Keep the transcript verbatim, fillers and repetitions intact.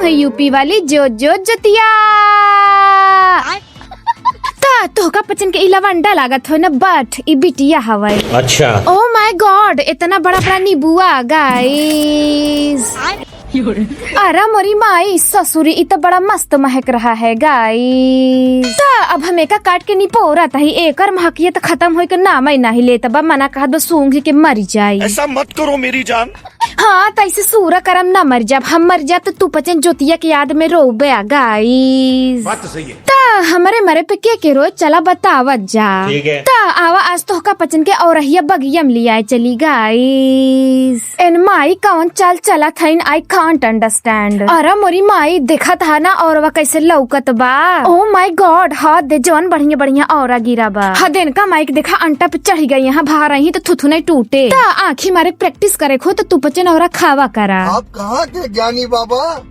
यूपी वाली जो जो जतिया। ता तोहका पचन के ई लवंडा लागत हो ना, but ई बिटिया हवै। अच्छा। Oh my God, इतना बड़ा बड़ा नीबुआ, guys। अरे मोरी माई, ससुरी, ई तो बड़ा मस्त महक रहा है, guys। ता अब हम एका काट के निपोरत ही, एकर महकिया तो खतम होए के नाम ही नाही लेत बा, मना कहा दो सूंघ के मर जाई। ऐसा मत करो मेरी जान। हाँ, त ऐसे सूरा करम ना मर जाब, हम मर जाब त तू पचन जोतिया के याद में रोबे, guys। बात तो सही है। त हमरे मरे पे के के रोए, चला बतावत जा। ठीक है। त आवा आज तोहका पचन के औरहिया बगिया में लियाए चली, guys। एन माई कौन चाल चलत हइन, I can't understand। अरे मोरी माई, देखत हा ना औरवा कैसे लौकत बा। Oh my God, हाँ दे जौन बढ़िया बढ़िया औरा गिरा बा। हाँ देन का माई के देखा अंटा पे चढ़ी गई, यहाँ बाहर आई तो थुथु नहीं टूटे। त आँखी मारे practice करे खो त तू पचन औरा खावा करा। आप कहाँ के ज्ञानी बाबा?